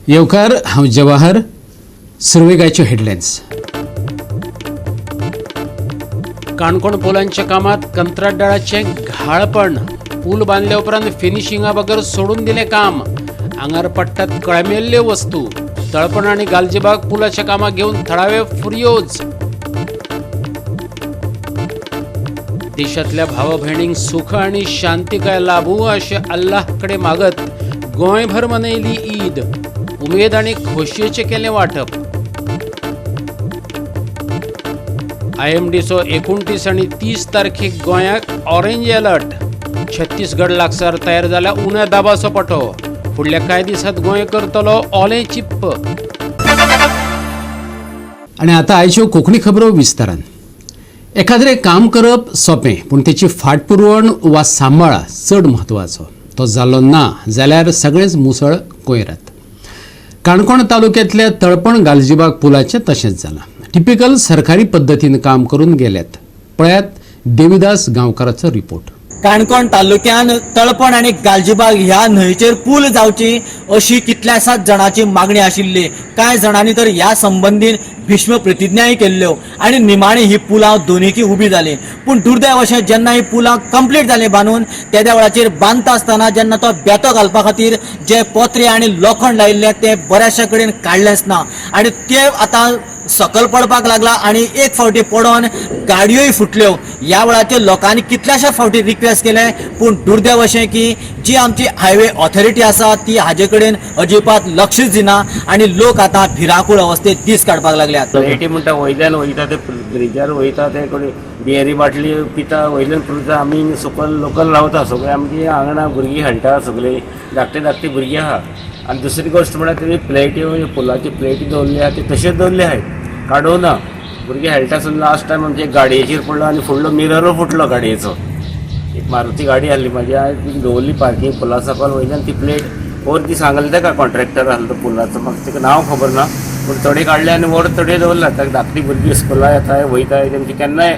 येवकार, हांव जवाहर. सुरवेगायच्यो हेडलायन्स. काणकोण पुलांच्या कामात कंत्राटदाराचें घाळपण. पूल बांदल्या उपरांत फिनिशिंगा बगर सोडून दिलें काम. आंगार पडटात कळमेल्ल्यो वस्तू. तळपण आनी गालजीबाग पुलाच्या कामाक घेवन थळावे फुर्योज. देशांतल्या भावा भयणींक सुख आनी शांतिकाय लाभू अशें अल्लाह कडेन मागत गोंयभर मनयली ईद. उमेद आनी खोशयेचें केलें वांटप. आयएमडीचो 29 आनी 30 तारखेक गोंयाक ऑरेंज अलर्ट. छत्तीसगड लागसार तयार जाल्या उण्या दाबाचो पटो. फुडल्या कांय दिसांत गोंय करतलो ओलें चिप्प. आनी आतां आयच्यो कोंकणी खबरो विस्तारान. एखाद्रें काम करप सोंपें, पूण तेची फाटपुरवण वा सांबाळ चड म्हत्वाचो. तो जालो ना जाल्यार सगळेंच मुसळ कोयरात. काणकोण तालुक्यांतल्या तळपण गालजीबाग पुलाचें तशेंच जालां. टिपिकल सरकारी पद्दतीन काम करून गेल्यात. पळयात देविदास गांवकाराचो रिपोर्ट. काणकोण तालुक्यान तळपण आनी गालजीबाग ह्या न्हंयचेर पूल जावची अशी कितल्याशाच जाणांची मागणी आशिल्ली. कांय जाणांनी तर ह्या संबंदीन भीष्म प्रतिज्ञाय केल्ल्यो आनी निमाणी ही पुलां दोनीकी उबी जाली. पूण दुर्दैव अशें, जेन्ना ही पुलां कंप्लीट जाली बांदून, तेद्या वेळाचेर बांदता आसतना जेन्ना तो बेतो घालपा खातीर जे पोत्रे आनी लोखण लायिल्लें तें बऱ्याचशा कडेन काडलेंच ना आनी ते आतां सकल पडपाक लागला आनी एक फावटी पडोन गाडयोय फुटल्यो. ह्या वेळाचेर लोकांनी कितल्याश्या फावटी रिक्वेस्ट केलें, पूण दुर्दैव अशें की जी आमची हायवे ऑथॉरिटी आसा ती हाजे कडेन अजिबात लक्षच दिना आनी लोक आतां भिरांकूळ अवस्थेत दीस काडपाक लागल्यात. प्लेटी म्हणटा, वयल्यान वयता ते ब्रिजार वयता, ते कोणी बियरी बाटली पिता, वयल्यान पुरता. आमी सकयल लोकल रावता सगळे, आमची आंगणां भुरगीं खेळटा, सगळीं धाकटी धाकटी भुरगीं आहा. आनी दुसरी गोश्ट म्हळ्यार तेमी प्लेटी, पुलाची प्लेटी दवरली आहा, ती तश्योच दवरली आहात, काडूं ना. भुरगीं खेळटा आसतना लास्ट टायम आमचे गाडयेचेर पडलो आनी फुडलो मिररूय फुटलो गाडयेचो. एक मारुती गाडी आहली म्हाजी, ती दवरली पार्कींग पुला सकयल, वयल्यान ती प्लेट वर ती सांगलें ताका, कॉन्ट्रॅक्टर आहलो तो पुलाचो, म्हाका ताका नांव खबर ना, पूण थोडे काडले आनी वर थोडे दवरला. ताका धाकटी भुरगीं स्कुला येताय वयताय, तेमची केन्नाय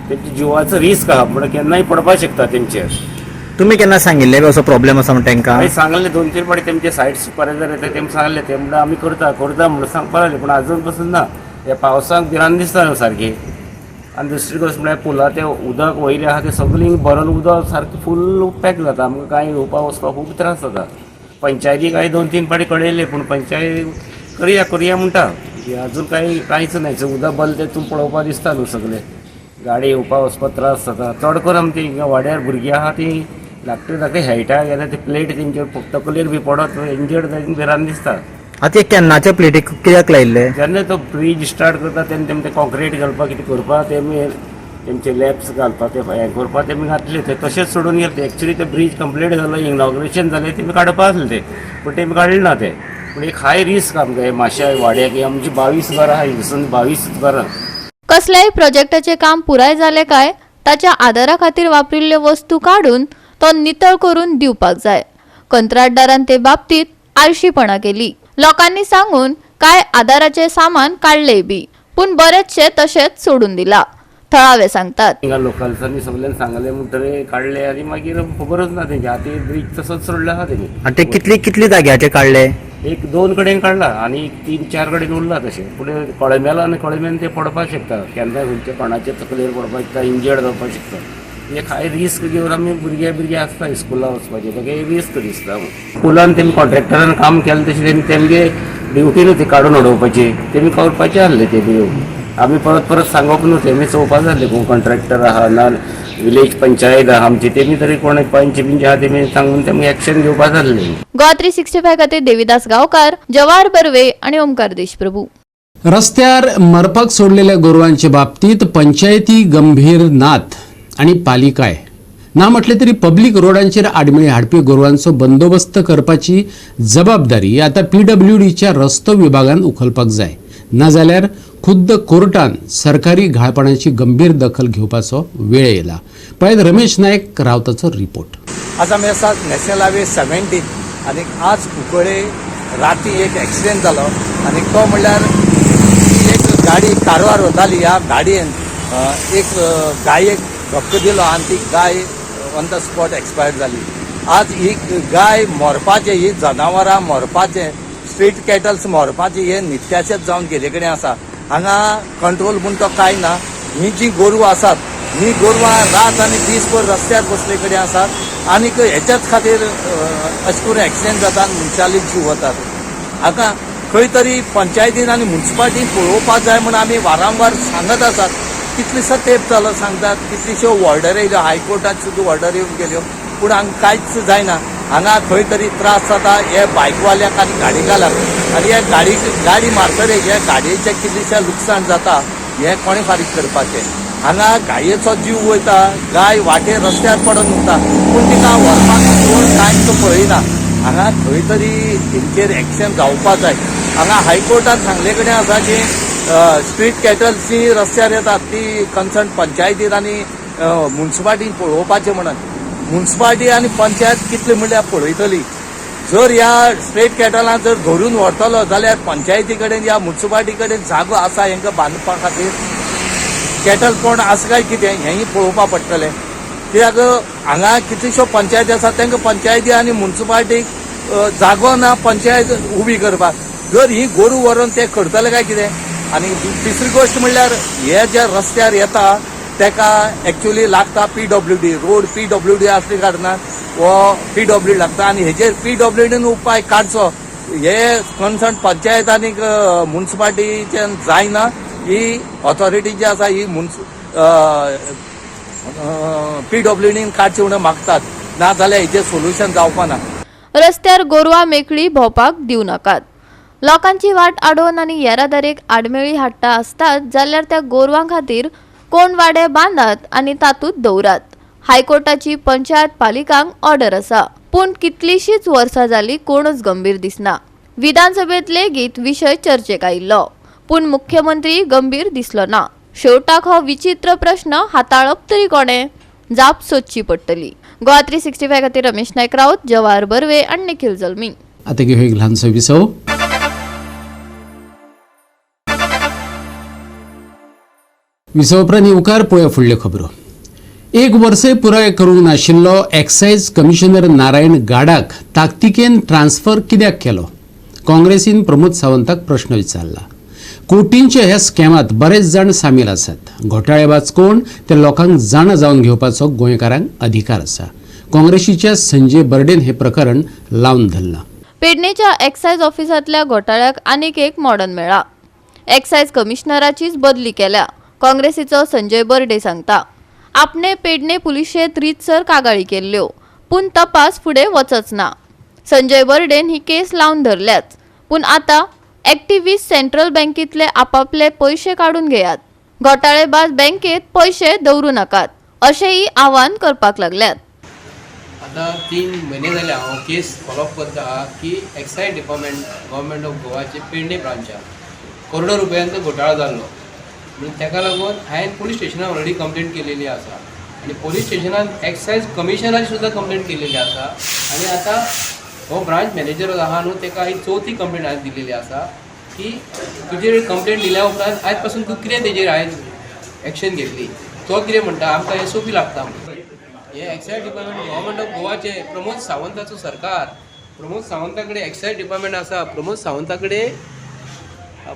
तेमच्या जिवाचो रिस्क आहा, म्हणून केन्नाय पडपाक शकता तेमचेर. तुम्ही केन्ना सांगिल्लें बी असो प्रॉब्लेम आसा म्हण तांकां? हांवें सांगलें दोन तीन फावटी, तेमचे सायट सुपरवायजर येता, तेम सांगलें, ते म्हणटा आमी करता करता म्हणून सांगपाक लागले, पूण आजून पसून ना. ह्या पावसाक भिरांत दिसता न्हू सारकी. आनी दुसरी गोश्ट म्हळ्यार पुला तें उदक वयलें आहा तें सगळीं भरून उदक सारकें फूल पॅक जाता. आमकां कांय येवपा वचपाक खूब त्रास जाता. पंचायतीक हांवें दोन तीन फावटी कळयलें, पूण पंचायत करया करया म्हणटा, अजून कांय कांयच ना. उदक भरलें तें तूं पळोवपा दिसता न्हू, सगळें गाडी येवपा वचपाक त्रास जाता. चड करून आमची हिंगा वाड्यार भुरगीं आहा, ती धाकटे धाकटे खेळटा गेल्यार ते प्लेट तेंचेर तकलेर बी पडत इंजर्ड जायत, भिरांत दिसता. आतां हे केन्नाचे प्लेटी कित्याक लायिल्ले? जेन्ना तो ब्रीज स्टार्ट करता तेन्ना तेम ते कॉन्क्रीट घालपाक कितें करपाक, तेमी तेमचे लॅब्स घालपाक ते हें करपाक तेमी घातले, ते तशेंच सोडून गेले. एक्चुली ते ब्रीज कंप्लीट जालो, इनॉग्रेशन जालें, तेमी काडपा आसलें ते, पूण तेमी काडलें ना ते. पूण एक हाय रिस्क आमकां हे माश्या वाड्याक. आमची 22 घरां आहा हिंगसून, 22 घरां. कसल्याय प्रोजेक्टाचें काम पुराय जालें काय ताच्या आदारा खातीर वापरिल्ल्यो वस्तू काडून तो नितळ करून दिवपाक जाय. कंत्राटदारान ते बाबतीत आळशीपणा केली. लोकांनी सांगून कांय आदाराचें सामान काडलेंय बी, पूण बरेचशें तशेंच सोडून दिलां, थळावे सांगतात. हिंगा लोकल्सांनी सगल्यांनी सांगलें म्हणटकीर काडले आनी मागीर खबरच ना तेंची. आतां ब्रीज तसोच सोडलो आहा तेमी. आनी ते कितली कितली जाग्याचे काडले? एक दोन कडेन काडला आनी तीन चार कडेन उरला तशें. पूण कळमेला आनी कळमेन ते पडपाक शकता केन्नाय, खंयच्या कोणाच्या तकलेर पडपाक शकता, इंजर्ड जावपाक शकता. एक हाय रिस्क घेवन आमी भुरगे भुरगे आसता स्कुला वचपाचे, ताका रिस्क दिसता. पुलान तेमी कॉन्ट्रॅक्टरान काम केलें तशें तेमी तेमगे ड्युटी न्हू ती काडून उडोवपाची, तेमी करपाचें आहलें. ते बी आमी परत परत सांगप न्हू, तेमी चोवपा जालें कोण कॉन्ट्रॅक्टर आहा ना विलेज पंचायत आहा आमची, तेमी तरी कोण पंच बिंच आहा तेमी सांगून तेमी एक्शन घेवपा जाल्लें. गोवा 365 खातीर देविदास गांवकार, जवाहर बर्वे आणि ओमकार देशप्रभू. रस्त्यार मरपाक सोडलेल्या गोरवांचे बाबतीत पंचायती गंभीर नात आणि पालिकाय ना. म्हटलें तरी पब्लीक रोडांचेर आडमेळी हाडपी गोरवांचो बंदोबस्त करपाची जबाबदारी आतां पीडब्ल्यूडीच्या रस्तो विभागान उखलपाक जाय. नाजाल्यार खुद्द कोर्टान सरकारी घाळपणाची गंभीर दखल घेवपाचो वेळ येयला. पळयात रमेश नायक रावताचो रिपोर्ट. आज आमी आसा नॅशनल हायवे 17 आनी आज कुंकळे राती एक एक्सिडेंट जालो आनी तो म्हणल्यार एक गाडी कारवार वताली. ह्या गाडयेन एक गायेक धपको दिलो आनी ती guy on the spot expired जाली. आज ही गाय मरपाचें, ही जनावरां मरपाचें स्ट्रीट कॅटल्स मरपाचें हें नित्याचेंच जावन गेल्ले कडेन आसा. हांगा कंट्रोल म्हूण तो कांय ना. ही जी गोरवां आसात ही गोरवां रात आनी दीसभर रस्त्यार बसले कडेन आसात आनीक हेच्याच खातीर अशें करून एक्सिडेंट जाता आनी मनशाले जीव वतात. हांगा खंय तरी पंचायतीन आनी मुन्सिपाल्टीन पळोवपाक जाय म्हूण आमी वारंवार सांगत आसात. कितलेसो तेंप जालो सांगतात, कितलीश्यो ऑर्डर येयल्यो, हायकोर्टात सुद्दां ऑर्डर येवन गेल्यो, पूण हांगा कांयच जायना. हांगा खंय तरी त्रास जाता हे बायकवाल्यांक आनी गाडीकारांक, आनी हे गाडी मारतरे हे गाडयेचें कितलेशें लुकसाण जाता हें कोणें फारीक करपाचें. हांगा गायेचो जीव वयता, गाय वाटेर रस्त्यार पडून उरता, पूण तिका व्हरपाक कोण कांयच पळयना. हांगा खंय तरी हेंचेर एक्शन जावपा जाय. हांगा हायकोर्टान सांगले कडेन आसा की स्ट्रीट कॅटल्स जी रस्त्यार येतात ती कन्सर्न पंचायतीन आनी मुन्सिपाल्टीन पळोवपाचें म्हणून. मुन्सिपाल्टी आनी पंचायत कितले म्हणल्यार पळयतली. जर ह्या स्ट्रीट कॅटलां जर धरून व्हरतलो जाल्यार पंचायती कडेन या मुन्सिपाल्टी कडेन जागो आसा हेंकां बांदपा खातीर कॅटल पॉन्ड आसा काय कितें हेंय पळोवपाक पडटलें. कित्याक हांगा कितल्योश्यो पंचायती आसात तांकां पंचायती आनी मुन्सिपाल्टीक जागो ना पंचायत उबी करपाक. जर ही गोरू व्हरून ते करतले काय कितें. आनी तिसरी गोश्ट म्हणल्यार हे जे रस्त्यार येता तेका एक्चुअली लागता PWD road, PWD आसले कारणान हो PWD लागता आनी हेजेर PWDन उपाय काडचो हे कन्सर्न पंचायत आनी मुन्सिपाल्टीच्यान जायना. ही ऑथॉरिटी जी आसा ही PWDन काडची म्हणून मागतात, ना जाल्यार हेजेर सोल्युशन जावपा ना. रस्त्यार गोरवां मेकळी भोंवपाक दिवं नाकात. लोकांची वाट आडोवन आनी येरादारीक आडमेळी हाडटा आसतात जाल्यार त्या गोरवां खातीर कोण वाडे बांदात आनी तातूंत दवरात. हायकोर्टाची पंचायत पालिकांक ऑर्डर आसा, पूण कितलीशीच वर्सां जाली कोणूच गंभीर दिसना. विधानसभेंत लेगीत विशय चर्चेक आयिल्लो, पूण मुख्यमंत्री गंभीर दिसलो ना. शेवटाक हो विचित्र प्रश्न हाताळप तरी कोणें? जाप सोदची पडटली. गोवा 365 खातीर रमेश नायक राऊत, जवाहर बर्वे आनी निखिल जल्मी. आता घेऊ एक ल्हानसो विसव. विसव उपरांत येवकार पळोवया फुडल्यो खबरो. एक वर्सय पुराय करूंक नाशिल्लो एक्सायज कमिशनर नारायण गाडाक ताकतिकेन ट्रान्सफर कित्याक केलो? काँग्रेसीन प्रमोद सावंताक प्रश्न विचारला. कोटींच्या ह्या स्कॅमात बरेच जाण सामील आसात. घोटाळेबाज कोण ते लोकांक जाणा जावन घेवपाचो गोंयकारांक अधिकार आसा. काँग्रेसीच्या संजय बर्डेन हे प्रकरण लावन धरलां. पेडणेच्या एक्सायज ऑफिसांतल्या घोटाळ्याक आनीक एक मॉडर्न मेळ्ळा. एक्सायज कमिशनराचीच बदली केल्या. काँग्रेसीचो संजय बर्डे सांगता, आपणे पेडणे पुलिशेंत रितसर कागाळी केल्ल्यो, पूण तपास फुडें वचच ना. संजय बर्डेन ही केस लावन धरल्याच, पूण आतां एक्टिव्हिस्ट सेंट्रल बँकेंतले आपापले पयशे काडून घेयात, घोटाळेबाज बँकेत पयशे दवरूं नाकात अशेंय आवाहन करपाक लागल्यात. आतां 3 म्हयने जाले हांव केस फॉलोअप करता की एक्सायज डिपार्टमेंट गव्हर्मेंट ऑफ गोवाचे पेडणे ब्रांचाक करोडो रुपयांचो घोटाळो जाल्लो म्हणून ताका लागून हांवें पुलीस स्टेशनार ऑलरेडी कंप्लेन केलेली आसा आनी पुलीस स्टेशनान एक्सायज कमिशनराची सुद्दां कंप्लेन केलेली आसा. आनी आतां हो ब्रांच मॅनेजर आहा न्हू ताका ही चवथी कंप्लेन हांवें दिलेली आसा की तुजेर कंप्लेन दिल्या उपरांत आयज पासून तूं कितें तेजेर हांवें एक्शन घेतली. तो कितें म्हणटा आमकां एस ओ पी लागता. हे एक्सायज डिपार्टमेंट गव्हर्मेंट ऑफ गोवाचे प्रमोद सावंताचो सरकार, प्रमोद सावंता कडेन एक्सायज डिपार्टमेंट आसा, प्रमोद सावंता कडेन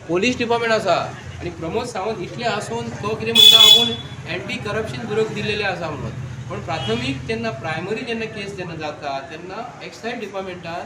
पोलीस डिपार्टमेंट आसा आनी प्रमोद सावंत इतले आसून तो कितें म्हणटा आपूण एंटी करप्शन ब्युरोक दिल्लेले आसा म्हणून. पूण प्राथमीक जेन्ना प्रायमरी जेन्ना केस जेन्ना जाता तेन्ना एक्सायज डिपार्टमेंटान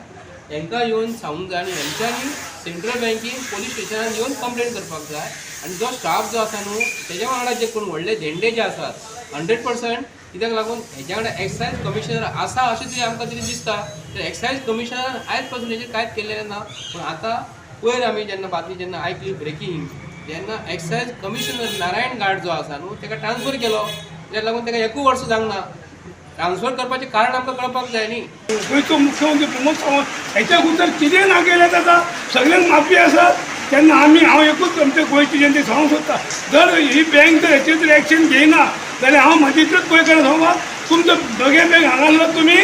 हेंकां येवन सांगूंक जाय आनी हेंच्यांनी सेंट्रल बँकीन पोलीस स्टेशनान येवन कंप्लेन करपाक जाय. आनी जो स्टाफ जो आसा न्हू तेज्या वांगडा जे कोण व्हडले झेंडे जे आसात 100% कित्याक लागून हेज्या वांगडा एक्सायज कमिशनर आसा अशें तरी आमकां तरी दिसता. तर एक्सायज कमिशनर आयज पासून हेजेर कांयच केल्लें ना. पूण आतां पयर आमी जेन्ना बातमी जेन्ना आयकली ब्रेकींग जेन्ना एक्सायज कमिशनर नारायण गाड जो आसा न्हू ताका ट्रान्सफर केलो, तेका लागून ताका एकूय वर्स जावंक ना. ट्रान्सफर करपाचें कारण आमकां कळपाक जाय न्ही. गोंयचो मुख्यमंत्री प्रमोद सावंत हेच्या गुजर कितें ना केलें जाता, सगळ्यांक माफी आसा. तेन्ना आमी हांव एकूच आमच्या गोंयची जनते सांगूंक सोदता, जर ही बँक जर हेचेर जर एक्शन घेयना जाल्यार हांव म्हजी इतलेच गोंयकारांक सांगता, तुमचो बगे बँक हांगासर तुमी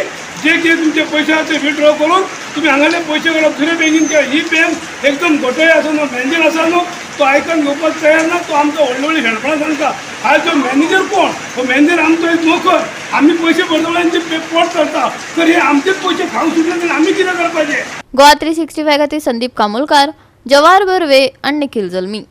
जे कितें तुमचे पयशे आसा ते विड्रॉ करून तुमी हांगासरले पयशे काडप दुसऱ्या बँकीन. ही बँक एकदम घोटाळे आसा न्हू, मॅनेजर आसा न्हू तो आयकून घेवपाक तयार ना, तो आमचो व्हडले व्हडले शेणपणां सांगता. आयज जो मॅनेजर कोण, हो मॅनेजर आमचो एक नोकर, आमी पयशे भरतले आनी ते पोट चलता, तर हे आमचेच पयशे खावंक सुटले जाल्यार आमी कितें करपाचें. गोवा 365 खातीर संदीप कामोलकार, जवाहर बर्वे आनी निखिल जल्मी.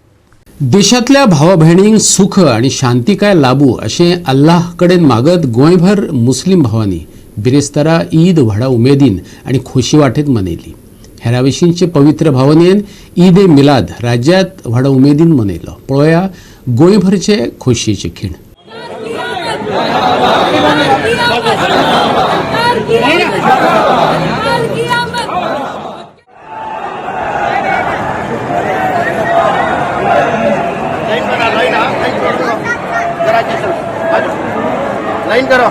देशांतल्या भावा भयणींक सुख आनी शांतिकाय लाबू अशें अल्लाह कडेन मागत गोंयभर मुस्लीम भावांनी बिरेस्तारा ईद व्हडा उमेदीन आनी खोशी वाटेत मनयली. हेरा विशींचे पवित्र भावनेन ईद ए मिलाद राज्यांत व्हडा उमेदीन मनयलो. पळोवया गोंयभरचे खोशयेचे खीण. लाइन करो.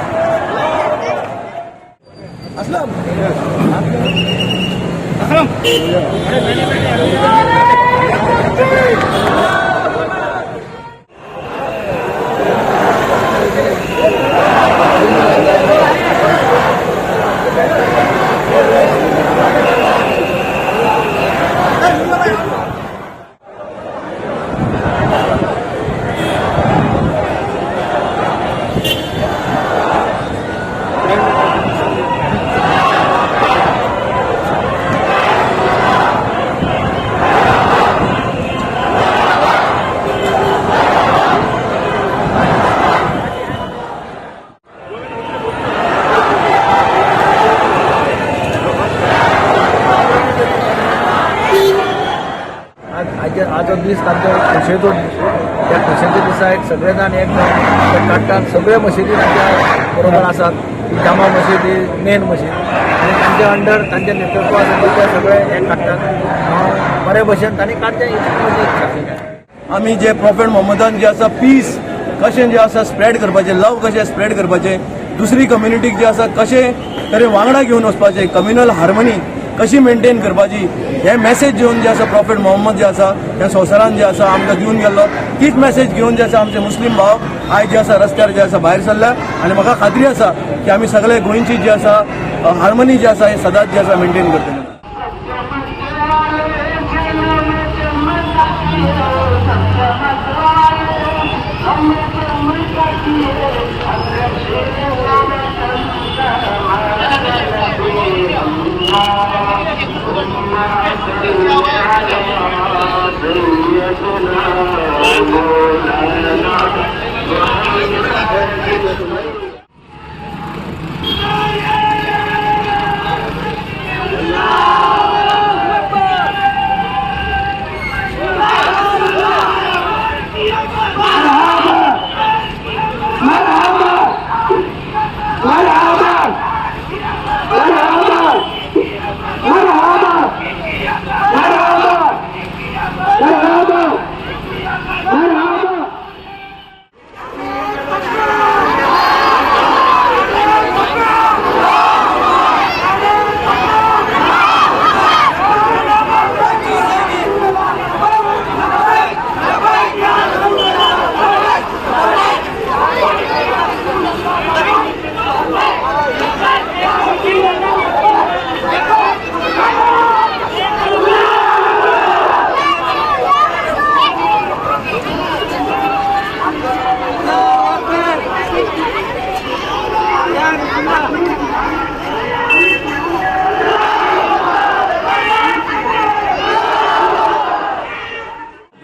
आजो दीस तांचो खोशयेचो दीस. त्या खोशयेच्या दिसा एक सगळे जाण एक काडटात. सगळे मशिदी तांच्या बरोबर आसात. ही जामा मशीद ही मेन मशीद आनी तांच्या अंडर तांच्या नेतृत्व आसा ते सगळे हे काडटात. बरे भशेन तांणी काडचें इतली म्हजी इत्सा. आमी जे प्रॉफेट मोहम्मदान जे आसा पीस कशें जे आसा स्प्रेड करपाचें, लव कशें स्प्रेड करपाचें, दुसरी कम्युनिटीक जे आसा कशें तरेन वांगडा घेवन वचपाचें, कम्युनल हार्मनी कशी मेंटेन करपाची, हे मॅसेज घेवन जे आसा प्रॉफेट मोहम्मद जे आसा ह्या संवसारान जे आसा आमकां दिवन गेल्लो, तीच मॅसेज घेवन जे आसा आमचे मुस्लीम भाव आयज जे आसा रस्त्यार जे आसा भायर सरल्या. आनी म्हाका खात्री आसा की आमी सगळे गोंयची जी आसा हार्मनी जी आसा हे सदांच जे आसा मेंटेन करतले.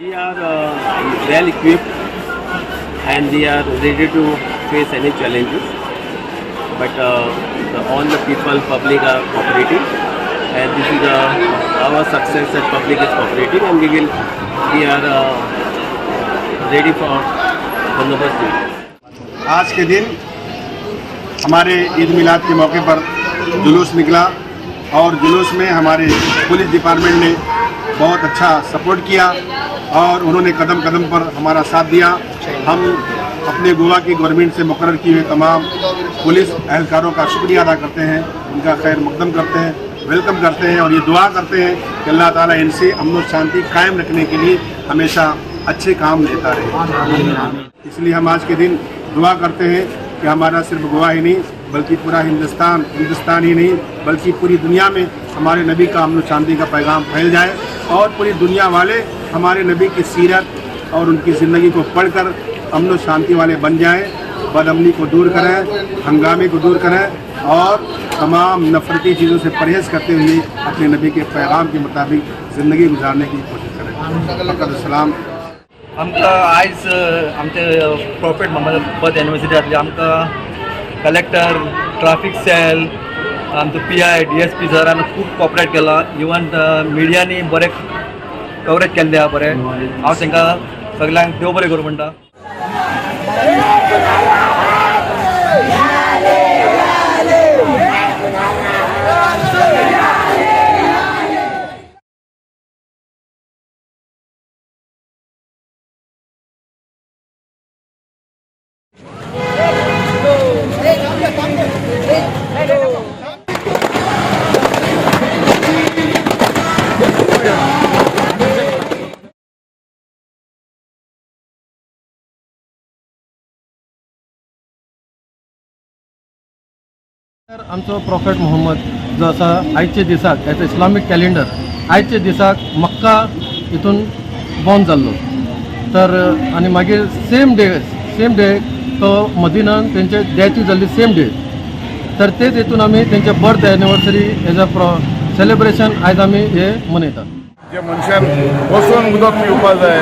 We are well equipped and we are ready to face any challenges. But all the people, public are cooperating, and this is our success that public is cooperating, and we are ready for bandobast duty. आज K दिन हमारे Eid Milad K मौके पर जुलूस निकला और जुलूस में हमारे police department ने बहुत अच्छा सपोर्ट किया और उन्होंने कदम कदम पर हमारा साथ दिया। हम अपने गोवा की गवर्नमेंट से मुकर्रर किए हुए तमाम पुलिस एहलकारों का शुक्रिया अदा करते हैं, उनका खैर मकदम करते हैं, welcome करते हैं और ये दुआ करते हैं कि अल्लाह ताला इनसे अमन और शांति कायम रखने के लिए हमेशा अच्छे काम लेता रहे। इसलिए हम आज के दिन दुआ करते हैं कि हमारा सिर्फ गोवा ही नहीं बल्कि पूरा हिंदुस्तान, हिंदुस्तान ही नहीं बल्कि पूरी दुनिया में हमारे नबी का अमन शांति का पैगाम फैल जाए और पूरी दुनिया वाले हमारे नबी की सीरत और उनकी ज़िंदगी को पढ़कर अमन शांति वाले बन जाएं, बदअमनी को दूर करें, हंगामे को दूर करें। और तमाम नफरती चीज़ों से परहेज़ करते हुए अपने नबी के पैगाम के मुताबिक ज़िंदगी गुजारने की कोशिश करें। सलाम। आमकां आयज आमचे प्रॉफिट मोहम्मद बर्थ एनिवर्सरी जातली। आमकां कलेक्टर, ट्राफीक सेल, आमचो PI, DSP सरान खूब कॉपरेट केलां। इवन मिडियांनी बरें कवरेज केल्लें आहा बरें। हांव तांकां सगल्यांक देव बरें करूं म्हणटा। आमचो प्रॉफेट मोहम्मद जो आसा आयचे दिसाक एज इस्लामीक कॅलेंडर आयचे दिसाक मक्का हितून बॉर्न जाल्लो, तर आनी मागीर सेम डे तो मदिनान तेंचे डेथूय जाल्ली सेम डे, तर तेच हितून आमी तेंचे birth anniversary as a celebration आयज आमी हे मनयतात। जे मनशान बसून उदक पिवपा जाय,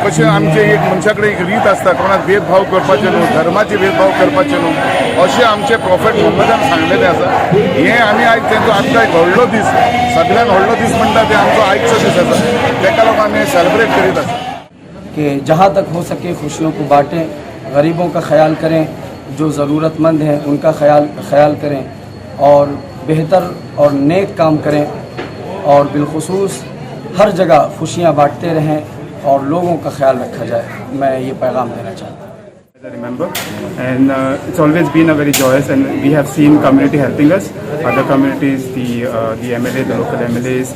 कशें आमचे एक मनशा कडेन एक रीत आसता, कोणाक भेदभाव करपाचें न्हू, धर्माचे भेदभाव करपाचें न्हू, अशें आमचे प्रॉफेट मोहम्मदान सांगलेलें आसा। हें आमी आयज तेंचो आमकां एक व्हडलो दीस, सगळ्यांत व्हडलो दीस म्हणटा ते आमचो आयचो दीस आसा, तेका लागून आमी सेलिब्रेट करीत आसा। कि जहाँ तक हो सके खुशियों को बाँटें, गरीबों का ख्याल करें, जो ज़रूरतमंद हैं उनका ख्याल करें और बेहतर और नेक काम करें और बिलखुसूस हर जगह खुशियाँ बाँटते रहें और लोगों का ख्याल रखा जाए। मैं ये पैगाम देना चाहता हूँ। I remember, and it's always been a very joyous, and we have seen community helping us, other communities, the MLA, the local MLAs,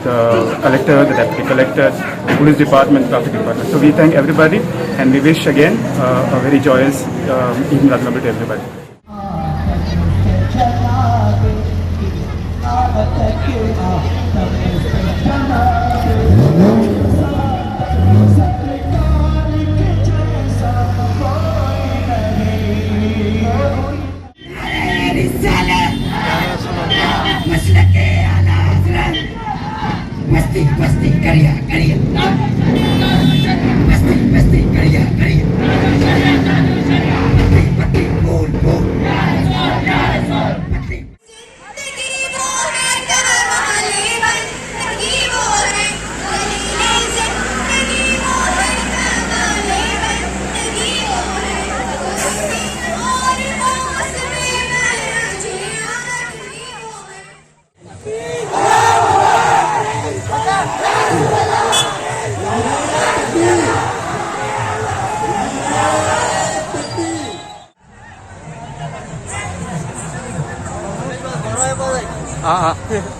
the collector, the deputy collector, the police department, traffic department. So we thank everybody, and we wish again a very joyous Eid Milad Nabi to everybody. मस्ती मस्ती करिया करिया मस्ती मस्ती करिया करिया पत्ती पत्ती बोल बोल पत्ती।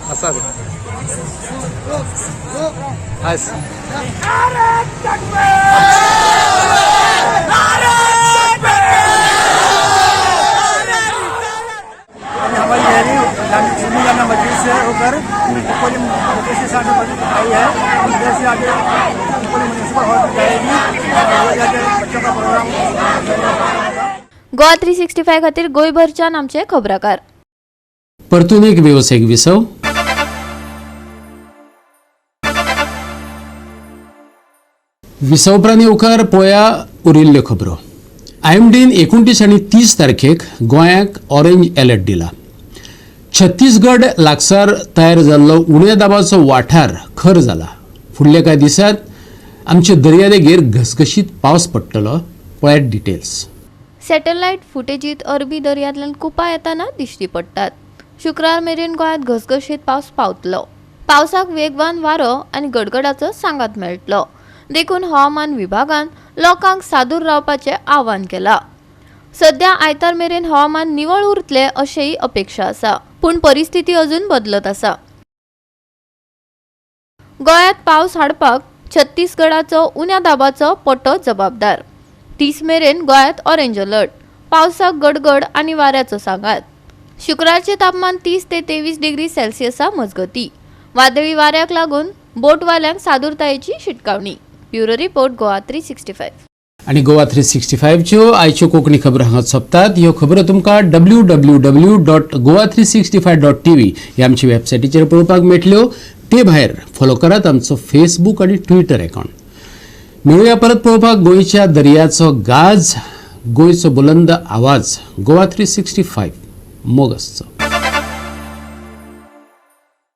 असा हमारी रैली सुन्नी जामा मस्जिद से होकर मस्जिद आई है, उधर से आगे म्यूनिसिपल हॉल में जाएगी और जाके बच्चों का प्रोग्राम। गोवा 365 खातीर गोंयभरच्यान आमचे खबराकार। परतून एक वेवसायीक विसव। विसव उपरांत येवकार पळया उरिल्ल्यो खबरो। आयएमडीन 29 आनी 30 तारखेक गोंयाक ऑरेंज अलर्ट दिला। छत्तीसगड लागसार तयार जाल्लो उण्या दाबाचो वाठार खर जाला। फुडल्या कांय दिसांत आमचे दर्यादेगेर घसघशीत पावस पडटलो। पळयात डिटेल्स। सॅटेलायट फुटेजीत अरबी दर्यांतल्यान कुपां येताना दिश्टी पडटात। शुक्रार मेरेन गोंयांत घसघशीत पावस पावतलो। पावसाक वेगवान वारो आनी गडगडाचो सांगात मेळटलो। देखून हवामान विभागान लोकांक सादूर रावपाचें आवाहन केलां। सध्या आयतार मेरेन हवामान निवळ उरतलें अशेंय अपेक्षा आसा, पूण परिस्थिती अजून बदलत आसा। गोंयांत पावस हाडपाक छत्तीसगडाचो उण्या दाबाचो पट्टो जबाबदार। 30 मेरेन गोंयांत ऑरेंज अलर्ट। पावसाक गडगड आनी वाऱ्याचो सांगात। शुक्रारचें तापमान 30 ते 23 डिग्री सेल्सियसा मजगती। वादळी वाऱ्याक लागून बोटवाल्यांक सादूरतायेची शिटकावणी। Bureau report, Goa 365। आनी गोवा 365च्यो आयच्यो कोंकणी खबरो हांगा सोंपतात. ह्यो खबरो तुमकां www.goa365.tv ह्या आमच्या वेबसायटीचेर पळोवपाक मेळटल्यो. ते भायर फॉलो करात आमचो फेसबूक आनी ट्विटर अकावंट. मेळुया परत पळोवपाक गोंयच्या दर्याचो गाज, गोंयचो बुलंद आवाज, गोवा 365. मोग आसचो.